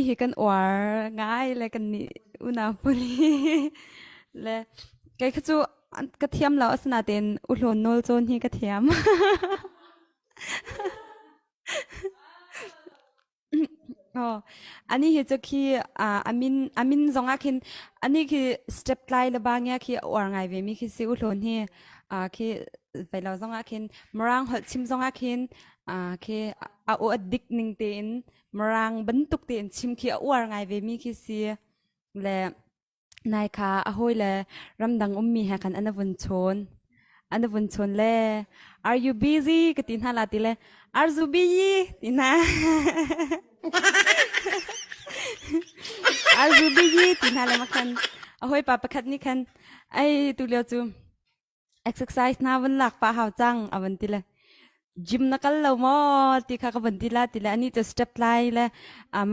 hi kan uar ngai le kan nih unau pawl hi le kei kha cu ka thiam lo asinain u hlawn nawl cawn hi ka thiam. Oh, ani hi cu khi amin amin zong ah khin ani khi step tlai le ba ngia khi a uar ngai ve mi khi si u hlawn hi khi veilo zong ah khin Mirang holh chim zong ah khin khi a aw a dik ning tein Mirang bantuk tein chim khi a uar ngai ve mi khi si le nai kha a hawi le ramdang ummi he khan an vun chawn an vun chawn le are you busy ka ti hna la ti le are you busy ti hna are you busy ti hna le makhan a hawi pa pakhat nih khan ai tu lio cu Exercise na van lak pah hau cang a van ti le gym na kal lo maw ti kha ka van ti la ti le ani cu step tlai le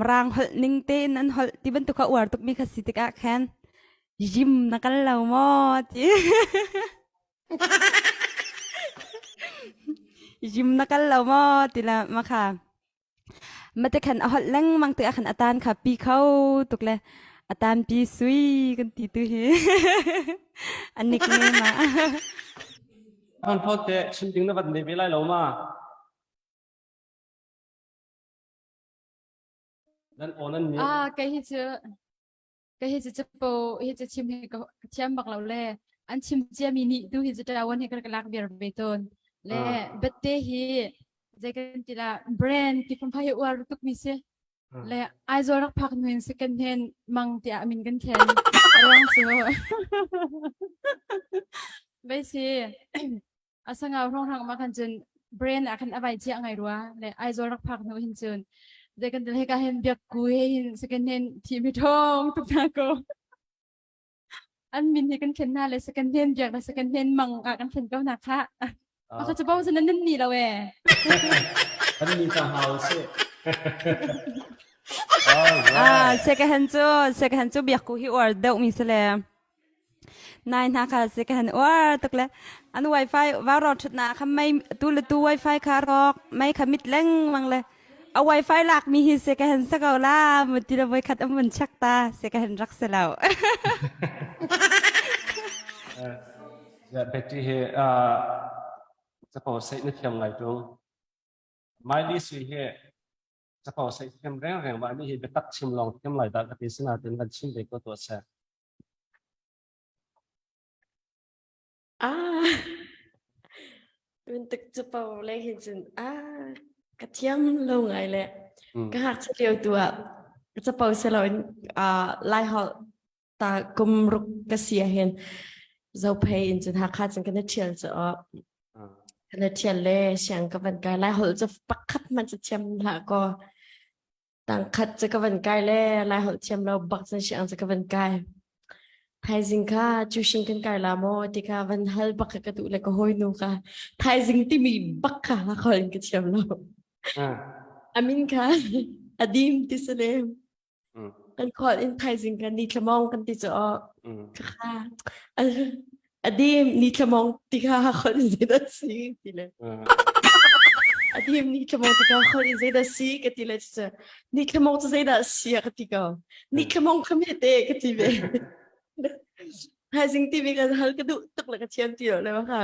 rang holh ning tein an holh ti bantuk kha uar tuk mi kha si tikah khan gym na kal lo maw ti gym na kal lo maw ti le ma kha Mate khan a holh lengmang tikah khan a tan kha pi kho tuk le a tan pi sui kan ti tu hi a nickname ah. An phot te chim ding na vat nei ve lai lo ma? Nan aw nan ni. Ah, kei hi cu Ka hi cu capo hi cu chim hi ka thiam bak lo le an chim ciami nih tu hi cu ṭawan hi ka lak viar ve tawn. Le bette hi zei kan ti la brand ti phunphai hi uar tuk mi si. Le Aizawl rak phak hnu in second hand mang tiah min kan thlen. Ruang cu. Bei si. A sangau hrawnghrang ma khan cun brain ah khan a vai chiah ngai rua le Aizawl rak phak hnu hin cun zei kan til heka hin biak ku he hin second hand thi mi thong tuk hna ko an min hi kan thlen hna le second hand biak le second hand mang ah kan thlen ko hna kha Maka cu bo nan nan ni lo e Kan ni ta hau si. Ah, second hand cu second hand cu biak ku hi uar deuh mi si le Nai hna kha si ka han uar tuk le an wifi vaurawng ṭhutnak kha mei tu le tu wifi kha rawk mei kha mit lengmang le a wifi lak mi hi si ka han sa ko la mu ti le voi khat an vun check ta si ka han rak si lo. Betty hi capo seih na thiam ngai tung. Miley Sui hi capo seih thiam rengreng ma ni hi biatak chim lawng thiam lai dah ka ti sinain van chim ve ko tuah seh. Ah, bantuk capo le hin cun ah ka thiam lo ngai le ka ngakchia lio tu ah capo si loin ah Laiholh ta kum ruk ka si ah hin Zophei in cun Hakha cun kan i ṭhial cu aw kan i ṭhial le siang ka van kai Laiholh cu pakhat hmanh cu thiam hlah kaw Tangkhat cu ka van kai le Laiholh thiam lo bak cun siang cu ka van kai. Thaizing kha tuition kan kai la maw ti kha van hal bak kha ka duh le ka hawinu kha thaizing timi bak kha holh in ka thiam lo. Amin kha adim ti si le kan khol in thaizing kan ni thlamong kan ti cu aw kha Adim ni thlamong ti kha khol in zeidah si ti le. Adim ni thlamong ti kha khol in zeidah si ka ti le cu ni thlamong cu zeidah si ka ti ko. Ni thlamong kha me te ka ti ve. Thaizing ti mi kan hal ka duh tuk le ka thiam ti lo le ma kha.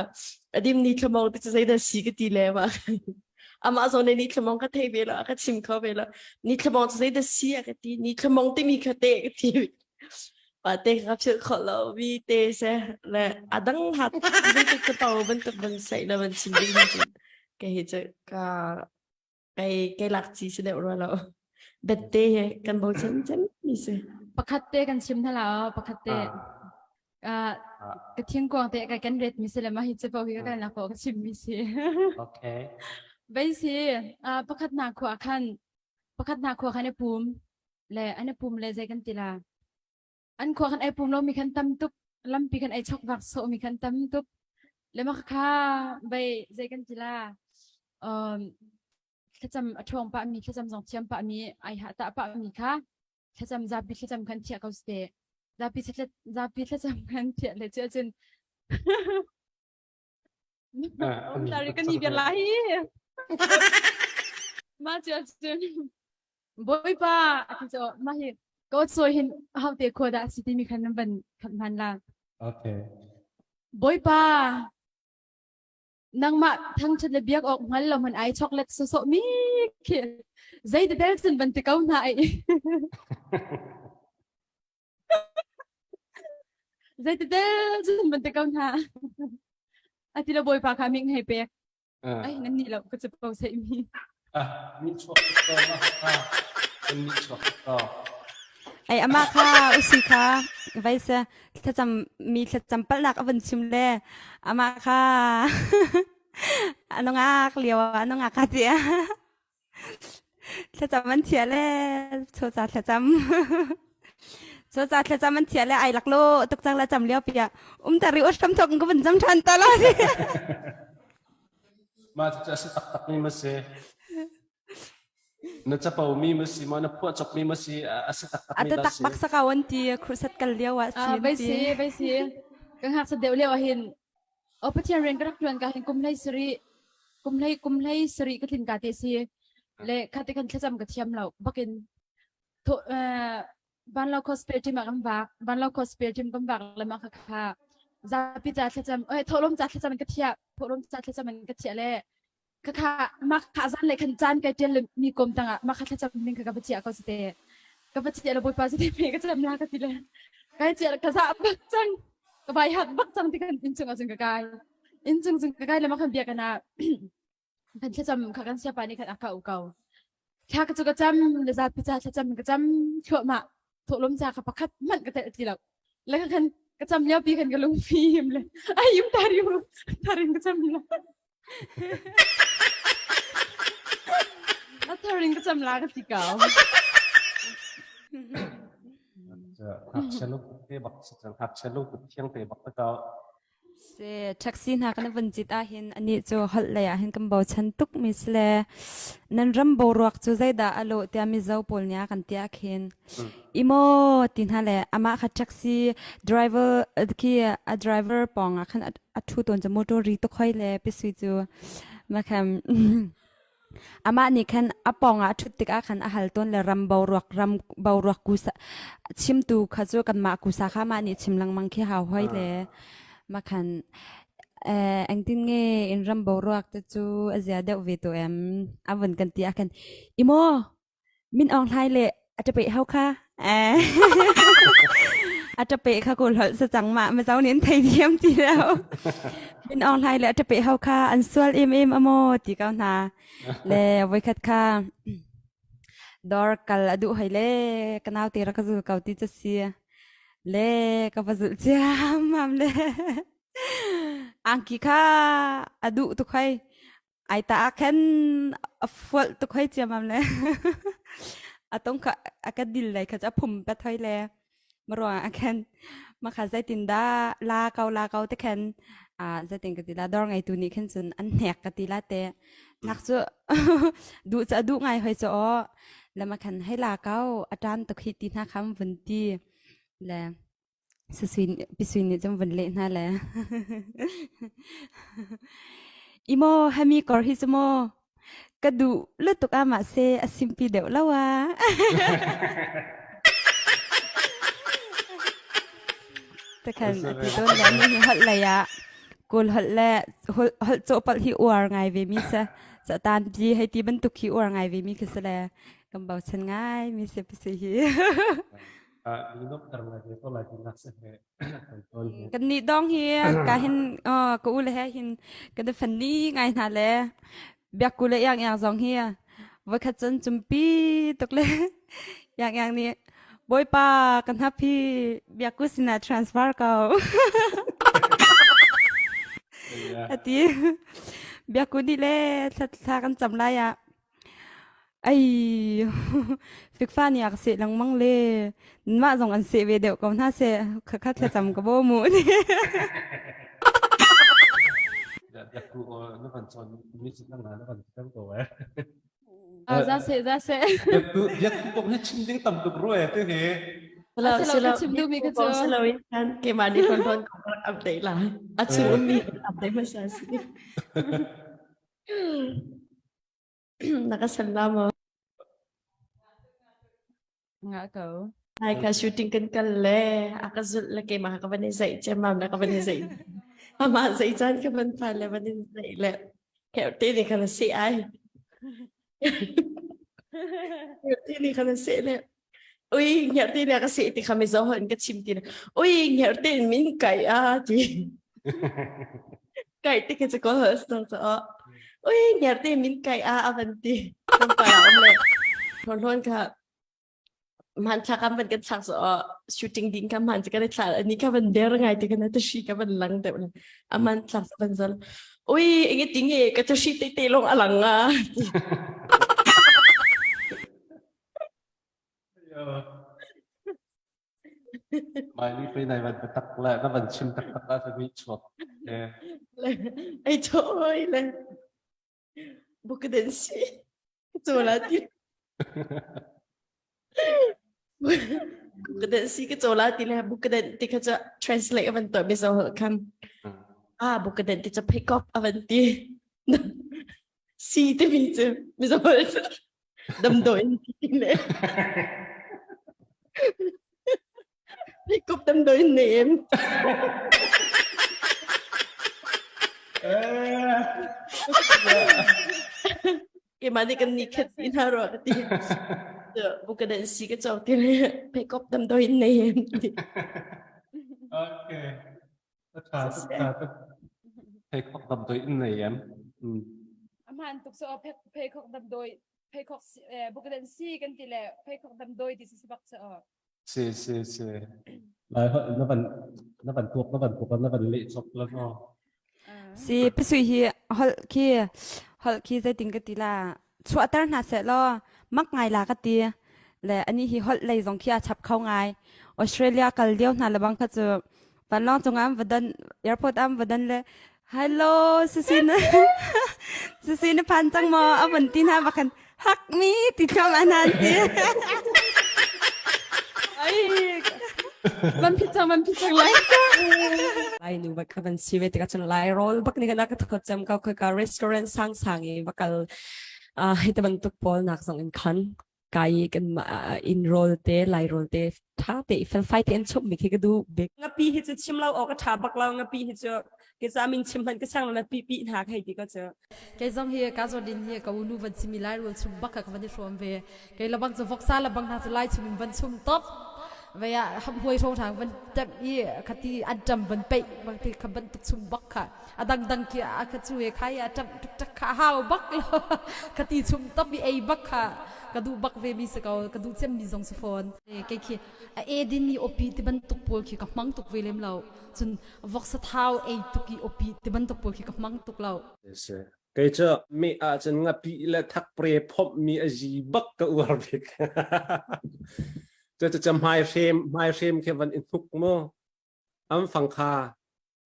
Adim ni thlamong ti cu zeidah si ka ti le ma. Amah zong nih ni thlamong ka thei ve lo ka chim kho ve lo. Ni thlamong cu zeidah si a ka ti. Ni thlamong timi kha te ka ti. Pate ka philh khawh lo mi te se le a dang hat bantuk capo bantuk van sei le van chim ding hi cu kei hi cu ka kei kei lak chi si deuh rua lo bette he kan bochan cem mi si Pakhat te kan chim hna la aw pakhat te ka thingkuang te ka kan ret mi si le ma hi capo hi ka kan lak ka chim mi si Okay. Bei si pakhat na khua khan pakhat na khua khan i pum le an i pum le zei kan ti la an khua khan ai pum lo mi khan tam tuk lampi khan ai chok vak sawh mi khan tam tuk le mak kha bei zei kan ti la um thlacam a ṭhawng pah mi thlacam zong thiam pah mi ai ha ta pah mi kha thlacam zapi thlacam khan thiah ko ste zapi zapi thlacam khan thiah le cu cun Om tari kan ni biar lai ma cu cun. Bawipa a ti cu mah hi ka sawi hin hote khua dah si timi khan nan van khat hman la. Okay. Bawipa nangmah thangṭhat le biak awk hngal lo hmanh ai chocolate sawsawh mi khi zei te tel cun van ti ko hna ai. Zei te tel cun van ti ko hna. A ti lo Bawipa kha ming hei pek. Ai nan nih lo ka capo sei mi. Ah, mi chuak ko ma kha. Kan mi chuak ko. Ai ama kha usi kha vai se thlacam mi thlacam palnak a van chim le ama kha anungak lio anungak ka tia Thlacam an thiah le chawca thlacam. Chawca thlacam an thiah le ai lak lo tuk cang la cam lio pi ah um ta ri hram thok ka vun cam than ta lo. Mah cu a si taktak mi ma si. Na capo mi ma si ma na phuah chok mi ma si a si taktak mi Ata tak bak saka wan ti khursat kal lio ah si. Vai si vai si. Ka ngak sa deuh lio ah hin O Pathian rian ka rak ṭuan ka hin kum hlei sarih kum hlei kum hlei sarih ka tlin ka te si le khate khan thlacam ka thiam lo bakin tho vanlo gospel team ah kan vak vanlo gospel team kan vak le mah kha kha zapi ca thlacam oi tholom ca thlacam in ka thiah tholom ca thlacam in ka thiah le Khakha mah kha zan le khan caan kai ṭial le mi kom tangah mah kha thlacam ning kha ka va chiah ko si te. Ka va chiah le Bawipa si te me ka cam la ka ti le. Kai chiah ka zah bak cang. Ka bai hak bak cang ti kan inn chung ah cun ka kai. Inn chung cun ka kai le mah khan bia kana kan thlacam kha kan siapa nih khan a ka u ko. Thla ka cu ka cam le zapi ca thlacam ka cam thluahmah. Thawhlawm ca kha pakhat hmanh ka telh ti lo. Le ka khan ka cam lio pi khan ka lungfim le ai im tari tarin ka cam la. A tharin ka cam la ka ti ko. Ngakchia lungput te bak si cang. Ngakchia lungput thiang te bak ta Se taxi hna kan vun cit ahhin anih cu holh lei ahhin kan bochan tuk mi si le nan ram boruak cu zeidah a lawh tiah Mizo pawl nih a kan ti ahkhin imo ti hna le amah kha taxi driver khi a driver pawng ah khan a ṭhu tawn cu motor ri tuk hoi le pisui cu makhan Amah nih khan a pawngah a ṭhut tikah khan a hal tawn le ram boruak ram boruak kusa chimtu kha cu kanmah kusa kha amah nih chim lengmang khi hau hoi le makhan eh, engtin nge in ram boruak te cu a zia deuh ve tu em a vun kan ti ah khan imo Min Aung Hlaing le a ṭapeh ho kha eh a ṭapeh kha kawl holh sa cang ma Mizo nih an thei thiam ti lo. Min Aung Hlaing le a ṭapeh ho kha an sual em em amaw ti ko hna. Le voikhat kha dawr kal a duh hoi le ka nau te rak ka zul ko ti cu si. Le ka va zulh ciammam le angki kha a duh tuk hoi. Ai ta ah khan a fualh tuk hoi ciammam le a tung kha a ka dil lei kha cu a phum pet hoi le maruang ah khan makha zeitin dah la ko la ko te khan a zeitin ka ti la dawr ngeitu nih khin cun an hnek ka ti la te nak cu duh cu a duh ngai hoi cu aw le makhan hei la ko a tan tuk hi ti hna kham vun ti le Sasui nih cun vun leh hna le Imaw hami kor hi cu maw ka duh lutuk ah mahse a simpi deuh lo ah. Takhan a ti tawn le mi hi holh lei ah Kawl holh le holh cawhpalh hi uar ngai ve mi si. Catan pi hei ti bantuk hi uar ngai ve mi khi si le kan bochan ngai mi si si hi. Kan nih dong hi ka hin ka u le he hin kan i fan ni ngai hna le biakku le iang iang zong hi voikhat cun cumpi tuk le iang iang nih Bawipa kan hap hi biakku sinah transfer ko ati biakku nih le thla kan cam lai ah Ai fikfa nih a ka seh lengmang le mah zong an seh ve deuh ko hna seh khakha thlacam ka bawm mu. Biakku na van cawn mi cit lang na van thiam ko eh. Ah za seh za seh. Biakku biakku kong hi chim ding tam tuk rue te he. Silo silo chim duh mi ka cu. Silo in kan keimah nih ton ton ko update la. A chung ummi update hmasa si. Na ka send la maw? Nga ko. Ai ka shooting kan kal le a ka zulh le keimah ka van i zeih ciammam le ka van i zeih. Amah zei caan ka van phan le van in zeih le te nih khan a seh ai. Te nih khan a seh le ui ngerh te nih a ka seh ti kha mizo holh in ka chim ti ui ngerh te in min kai a ti. Kai ti khi cu kawl holh a si caah ui ngerh te min kai a a van ti. Tlawmpal ah um le hlawn kha hmanthlak an van kan thlak so shooting ding ka hman kan i thla ani ka van der ngai te kana tashi ka van lang deuh le a hmanthlak van zal ui enge tinge ka tashi te te long alang a. Mai ni pe nai van tak le na van chim tak tak la mi chuak. Ai choi le bukaden si Cola ti. Bukaden si ka cola ti le bukaden ti kha cha translate avan to mizo khan. Ah bukaden ti cha peacock avan ti. Si ti mi chu mizo dam do in ti le. Pick them doing name. Keimah nih kan ni khat ti hna rua ka ti. Bukadan si ka cawk ti le pick up them doing name. Okay. Tha tha Pheikhok damdawi in nei em. Aman tuk so pheikhok damdawi pheikhok bukadan si kan ti le pheikhok damdawi ti si bak so. Si si si. Lai holh na van na van tuak na van tuak na van leh chok la no. Si pisui hi holh khi holh khi zeitin ka ti la chuahter hna seh law mak ngai la ka ti le ani hi holh lei zong khi a chap kho ngai Australia kal lio hna le bang kha cu vanlawng cungah an va don airport an va don le hello sisi na sisi na phan cang maw a vun ti hna bakhan hak mi ti thluam an han ti. Ai van phit cang van phit cang lai. Lai nu bak van si ve tikah cun lai rawl bak ni kana ka thot cam ka khoi ka restaurant sang sang i bakal hi te bantuk pawl nak zong in khan kai kan in roll te lai roll te tha te felfai te an chum mi khi ka du bik. Ngapi hi cu chim lo awk a tha bak lo ngapi hi cu ke ca min chim hman ka sang na pi pi hna khai ti ko cu. Kei zong hi ka zawt din hi ka unu van simi lai rul chum bak ka van i hrawm ve. Kei labang cu voksa labang hna cu lai chum in van chum top. Vei ah hamhuai hrawng hrang van tem i khati an ṭam van peih bang ti kha bantuk chum bak kha a dangdang ki a kha cu he khai a ṭam tuk tak kha hau bak lo khati chum top i ei bak kha ka duh bak ve mi si ko ka duh cem mi zong si fawn. Kei khi a edin mi opi ti bantuk pawl khi ka hmang tuk ve lem lo. Cun voksa thau ei tuk i opi ti bantuk pawl khi ka hmang tuk lo. Kei cu mi ahcun ngapi le thakpre phomh mi a zi bak ka uar bik. Cu cu hmai hrem hmai hrem khi van i hnuk mu. Am fang kha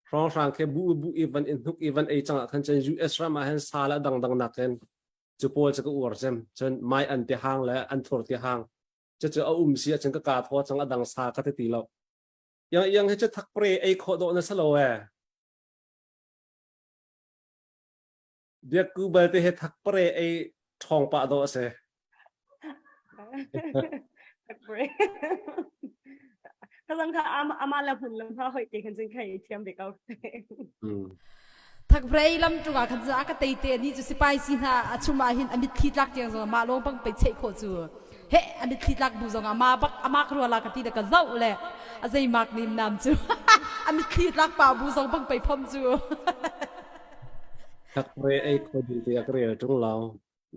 hrawnghrang khi bu bu i van i hnuk i van ei cang ah khan cun US ram ah hin sa le dangdang nak in cu pawl cu ka uar cem. Cun mai an ti hang le an thur ti hang. Cucu a um si ahcun ka ka thaw cang a dang sa ka ti ti lo. Yang yang hi cu thakpre ei khawh dawh na si lo ee. Biakku balte he thakpre ei ṭhawng pah dawh a si. Thakpre. Ka zang kha ama la hmun lam ha hoi te khan cun khai thiam ve ko. Thakpre lam tuk ah khan a ka tei te ni cu sipai si hna a chum ah hin a mitthli tlak tiang zong mah lawng bang pei cheh khawh cu. He a mitthli tlak bu zong ah ma bak amak rua la ka ti le ka zoh le a zei mak nim nam cu a mitthli tlak pa bu zong bang pei phom cu. Thakpre ei kho ding te ka rel ṭung lo.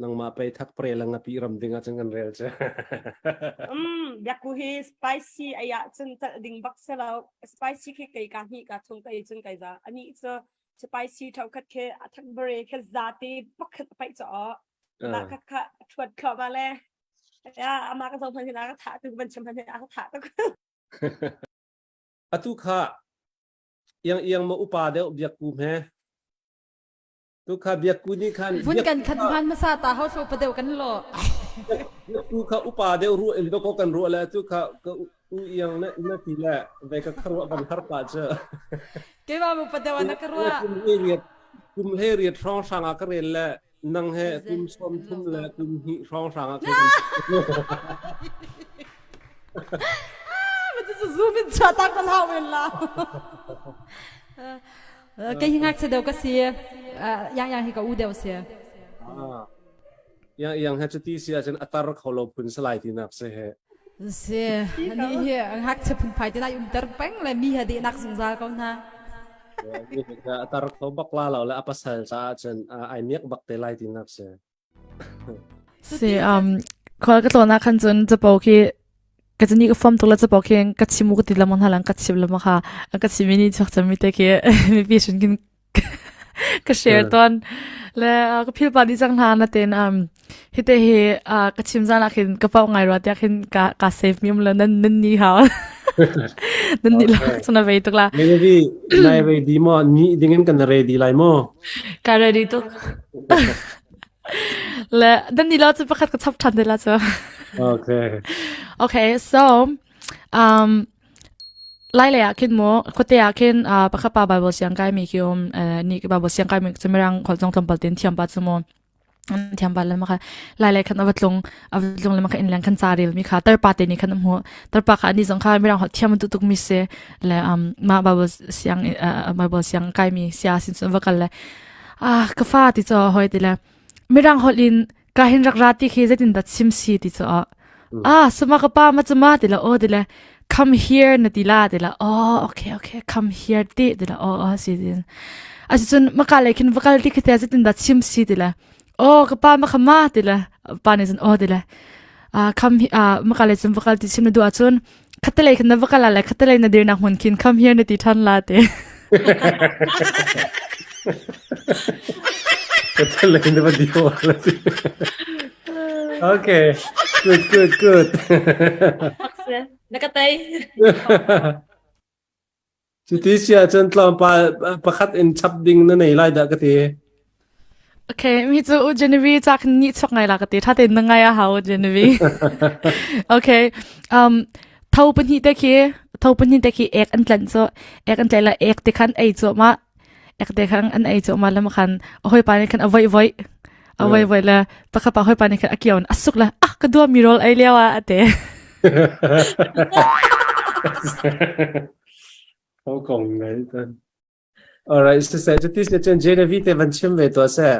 Nangmah pei thakpre la ngapi ram ding ah cun kan rel cu. Biakku hi spicy ei ah cun talh ding bak se lo. Spicy khi kei ka hnih ka thum ka ei cun kai za. Ani cu spicy thokhat khi a thakbare khi zate pakhat a paih caw. Mah kha kha thuat kho ma le. Ya ama ka zo hman hin a ka thah tuk ban chim hman hin a ka thah tuk. Atu kha iang iang ma upa deuh biakku hme. Tu kha biakku nih khan Vun kan khat hman hmasa ta ho thlo pa deuh kan lo. Biakku kha upa deuh ruah in doko kan ruah le tu kha ka u iang na na ti le ve ka kharuah van har pa cu. Keimah mu pa deuh na ka ruah. Kum he riat kum he riat hrawng hrang ah ka rel le nang he kum 30 le kum hnih hrawng hrang ah kan. Cu zoom in chia tak kan hau men la. Kei hi ngakchia deuh ka si. Yang yang hi ka u deuh si. Yang yang he cuti si ahcun a tar kho lo phun salai tinak si he. Si, ani hi ngakchia phunphai te lai umter peng le mi he dehnak zungzal ko hna. A tar kho bak la lo le a pasal caah cun ai miak bak te lai tinak si. Si um khol ka tlawn ah khan cun capo khi ka cani ka fom tuk la capo khi ka chim ka ti lamang hna lang ka chim lamang kha ka chim ni chok chami te khi mipi shin kin ka share ton le ka phil pa di chang hna na ten um hi te hi ka chim zan ah khin ka pau ngai ro tiah khin ka ka save mi um la nan nan ni hau nan ni la chuna vei tuk la Maybe nai ready mo ni dingin kan ready lai mo ka ready tuk Le dan ni lo cu pakhat ka chap ṭhan te la cu. Okay. Okay, so um lai le ah khin mu khuate ah khin uh, pakhat pa Bible siang kai mi khi um uh, ni Bible siang kai mi cu mirang khol zong tlawmpal tin thiam pa cu mu thiam pa le ma kha lai le khan ava tlung ava tlung le ma kha in leng khan ca rel mi kha tar pa te ni khan mu tar pa kha ni zong kha mirang hol thiam tu tuk mi se le um ma Bible siang uh, Bible siang kai mi sia sin sun va kal le Ah, ka fa ti cu hoi ti le mirang holh in ka hin rak ra ti khi zeitin dah chim si ti cu ah suma ka pa ma cuma ti la oh ti le come here na ti la ti la oh okay okay come here ti ti la oh oh si ti asicun maka le khin vakal ti khi te zeitin dah chim si ti le oh ka pa ma khama ti le pa nih cun oh ti le ah come ah maka le cun vakal ti chim na duh ahcun khatalei khan na va kal le khatalei na dirnak hmun khin come here na ti than la te Khatalei na va dir la ti Okay good good good Na ka tei. Cuti si ahcun tlawmpal pakhat in chap ding na nei lai dah ka ti. Okay, mi cu u Genevieve ca khan nih chuak ngai la ka ti. Tha tein na ngai a hau Genevieve. Okay. Um tho pahnih te khi tho pahnih te khi ek an tlan cu ek an tlai la ek te khan ei cu ma ek te khan an ei cu ma lam khan hoi pa nih khan a voi voi a voi voi le pakhat pa hoi pa nih khan a kion a suk la ah ka dua mi rol ei lio ah ate. Ho kong ngai tan. Alright, siseh cuti si cun Genevieve te van chim ve tuah seh.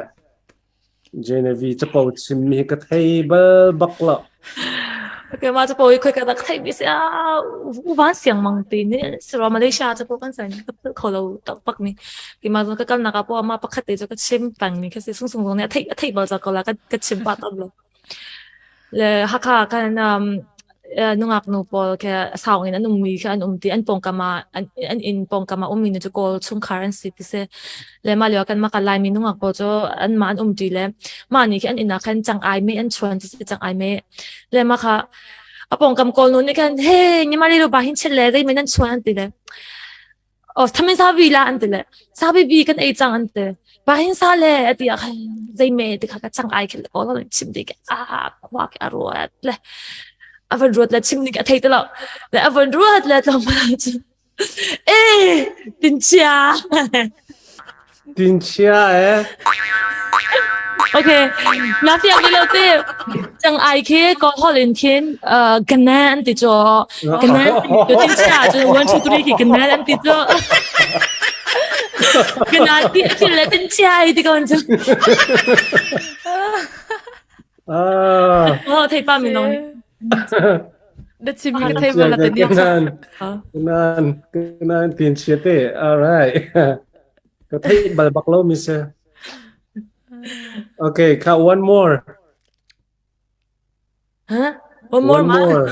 Genevieve capo chim mi ka thei bal bak lo. Okay, ma capo i khoi ka dak thei mi si a u van siang mang ti ni siro Malaysia capo kan san ka phil kho lo tak pak ni. Ti ma ka kal nak po ma pakhat te chu ka chim pang ni ka si sung sung zong ni a thei a thei bal za ko la ka ka chim pa tam lo. Le Hakha khan um, nungak nu pawl khi sau in an ummi khi an um ti an pawngkam ah an, an inn pawngkam ah ummi nu cu Kawl chungkhar an si ti si. Le mah lio kan mah ka Laimi nungak pawl cu an mah an um ti le mah nih khi an inn ah khan cang ai me an chuan ti si cang ai me. Le mah kha a pawngkam Kawl nu nih khan hey ni mah le ba hin chet le dei men an chuan an ti le. Oh, thamin sa vi la an ti le. Sa bi bi kan ei cang an ti. Pa hin sa le ati ah khan zei me ti kha ka chang ai khil ko lo chim dik a khua ke a ruat le a van ruat le chim dik a thei te lo le a van ruat le tlawm pa cu e tin chia Tin chia eh. Okay. Na fiang mi lo te. Chang ai khi ko hol in khin uh ganan an ti cho. Ganan ti tin chia chu 1 2 3 khi ganan an ti cho. Ganan ti khi le tin chia ai ti kon chu. Ah. Oh thei pa mi nong. Na chim mi ka thei bal la te ni. Ganan. Ganan. Ganan tin chia te. All right. Ka theih bal bak lo mi si. Okay, ka one more. Huh? One more One ma? more.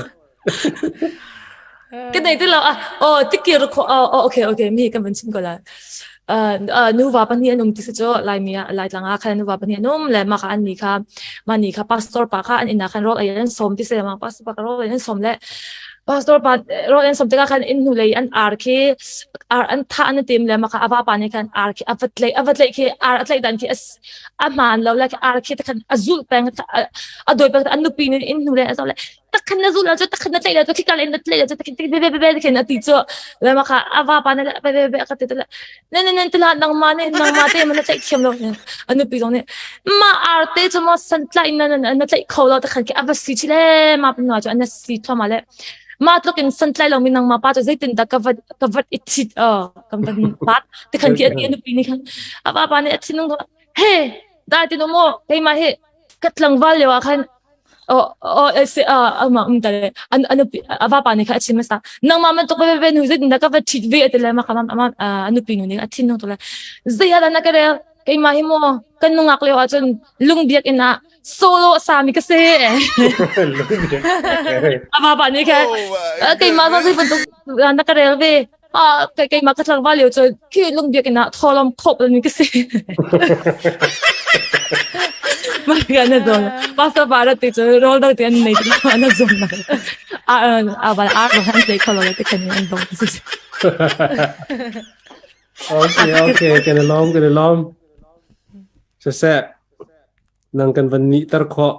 Ka nei ti lo ah oh tikir kho oh oh okay okay mi kan van chim ko la. Uh, uh, nuva pahnih an um ti si cu Laimi ah Laitlang ah khan nuva pahnih an um le mah kha an ni kha mah ni kha pastor pa kha an inn ah khan rawl ei an sawm ti si ma pastor pa kha rawl ei an sawm le pastor pa rawl an sawm tikah khan inn hnulei an ar khi ar an thah an tim le maka ava pa nih khan ar khi a va tlaih a va tlaih khi ar a tlaih dan khi a hmaan lo le ar khi khan a zulh peng a doi peng an nupi nih inn hnu le a zoh le takhan na zulh la cu takhan na tlaih la cu khika le na tlaih la cu takhan be be be be khin a ti cu le maka ava pa nih be be be ka ti le ne ne ne tila nangma ne nangma te man na tlaih thiam lo a nupi zong nih ma ar te cu mo san tlaih na na tlaih kho lo takhan khi a va si chi le ma pin cu an si thoma le. Ma tluk in santlai lo mi nangmah pa cu zeitin dah ka vat ka vat i thit kan van pat ti khan khi a nupi nih khan a va pa nih a thinung he dai tin mu keimah hi ka tlangval lio ah khan o se a ama um ta le an an a va pa nih kha a chim sa nangmah man tuk ve ve nu zeitin dah ka va thit ve ati le ma kha ama a nupi nu nih a thinung to le zei ah dah na ka rel keimah hi maw kan nungak lio ah cun lung biakinn ah solo a sami ka si. A pa nih khan keimah zong zei bantuk na ka rel ve. Ah keimah ka tlangval lio cu khi lung biakinn ah tholom khop mi ka si. Mah ka na zon. Pastor pa ra ti cu rol dang ti an nei ti na zon na. A a ba a ro han sei kholo te kan an dong. Okay, okay, kan i lawm, kan i lawm. Siseh, nang kan van nih ter khawh.